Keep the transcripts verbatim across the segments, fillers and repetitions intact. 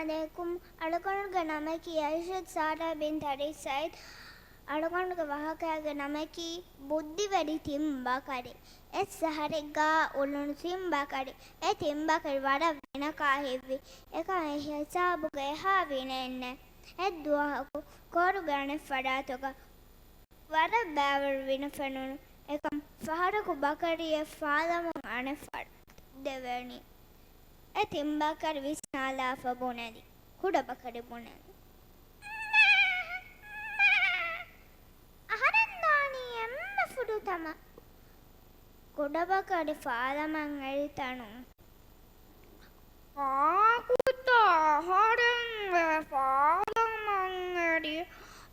އައްސަލާމު ޢަލައިކުމް. އަޅުގަނޑުގެ ނަމަކީ އައިޝަތު ސާރާ ބިންތު އަލީ ސައީދު. އަޅުގަނޑުގެ ވާހަކައިގެ ނަމަކީ ބުއްދިވެރި ތިން ބަކަރި. އެއް ސަހަރެއްގަ އުޅުނު ތިން ބަކަރި. އެ ތިން ބަކަރި ވަރަށް ވިނަކާ ހިތްވި. އެކަން އެ ހިސާބުގަ އެހާ ވިނެއެއް ނެތް. އެއްދުވަހަކު ކޯރުގެ އަނެއް ފަރާތުގަ ވަރަށް ބައިވަރު ވިނަ ފެނުނު. އެކަމް ފަހަރަކު ބަކަރިއެއް ފާލަމުން އަނެއް ފަރާތަށް ދެވެނީ. އެ ތިން ބަކަރި ވިސްނާލާފަ ބުނެލި. ކުޑަ ބަކަރި ބުނެލި. އަހަރެން ދާނީ އެންމެ ފުރަތަމަ. ކުޑަ ބަކަރި ފާލަމަށް އެރި ތަނުން. ކާކުތޯ އަހަރެންގެ ފާލަމަށް އެރި؟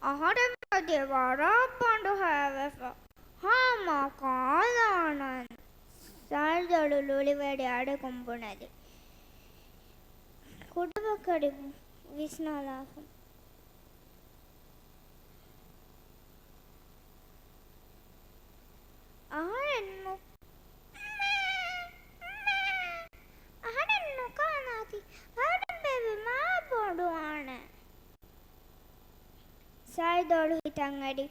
އަހަރެން އަދި ވަރަށް ބަނޑުހައިވެފަ. ހަމަ ކާލާނަން. ސާރިދޯޅު ލުޅިވެރި އަޑަކުން ބުނެލި. ކުޑަ ބަކަރި ވިސްނާލާފަ. އަހަރެން ނު-، އަހަރެން ނުކާލާތި. އަހަރެން ބޭބެ މާ ބޮޑުވާނެ. ސާރިދޯޅު ހިތަށް އެރި.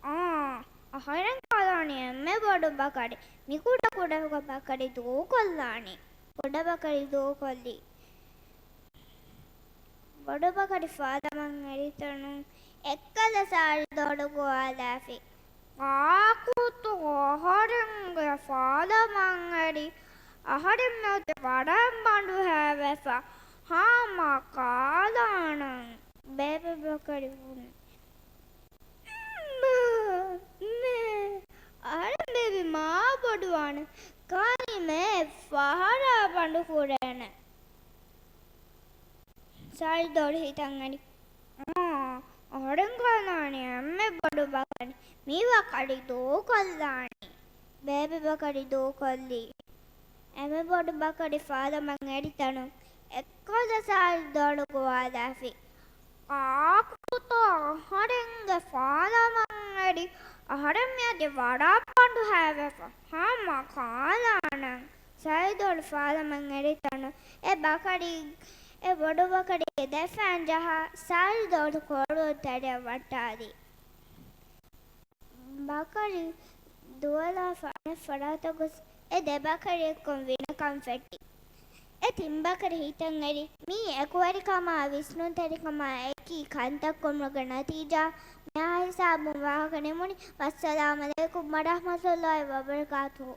އާ، އަހަރެން ކާލާނީ އެންމެ ބޮޑު ބަކަރި. މި ކުޑަ ކުޑަ ބަކަރި ދޫކޮށްލާނީ. ކުޑަ ބަކަރި ދޫކޮށްލީ. ބޮޑު ބަކަރި ފާލަމަށް އެރި ތަނުން އެއްކަލަ ސާރިދޯޅު ގޮވާލާފި. ކާކުތޯ އަހަރެންގެ ފާލަމަށް އެރި؟ އަހަރެން މިއޮތީ ވަރަށް ބަނޑުހައިވެފަ. ހަމަ ކާލާނަން. ބޭބެ ބަކަރި ބުނި. މޭ، މޭ. އަހަރެން ބޭބެ މާ ބޮޑުވާނެ. ކާލީމަ ފަހަރާ ބަނޑު ކުރޭނެ. ސާރިދޯޅު ހިތަށް އެރި. އާ، އަހަރެން ކާލާނީ އެންމެ ބޮޑު ބަކަރި. މި ބަކަރި ދޫކޮށްލާނީ. ބޭބެ ބަކަރި ދޫކޮށްލީ. އެންމެ ބޮޑު ބަކަރި ފާލަމަށް އެރި ތަނުން އެއްކަލަ ސާރިދޯޅު ގޮވާލާފި. ކާކުތޯ އަހަރެންގެ ފާލަމަށް އެރި؟ އަހަރެން މިއަދި ވަރަށް ބަނޑުހައިވެފަ. ހަމަ ކާލާނަން. ސާރިދޯޅު ފާލަމަށް އެރި ތަނުން އެ ބަކަރި، އެ ބޮޑު ބަކަރީގެ ދެ ފައިން ޖަހާ ސާރިދޯޅު ކޯރު ތެރެއަށް ވައްޓާލި. ބަކަރި ދުވަލާފަ އަނެއް ފަރާތަށް ގޮސް އެ ދެ ބަކަރި އެއްކޮށް ވިނަކަން ފެއްޓި. އެ ތިން ބަކަރި ހިތަށް އެރި، މީ އެކުވެރިކަމާ ވިސްނުންތެރިކަމާ އެކީ ކަންތައް ކުރުމުގެ ނަތީޖާ. މިހާ ހިސާބުން ވާހަކަ ނިމުނީ. ވައްސަލާމް އަލައިކުމް ވަރަޙްމަތުﷲ ވަބަރަކާތުހު.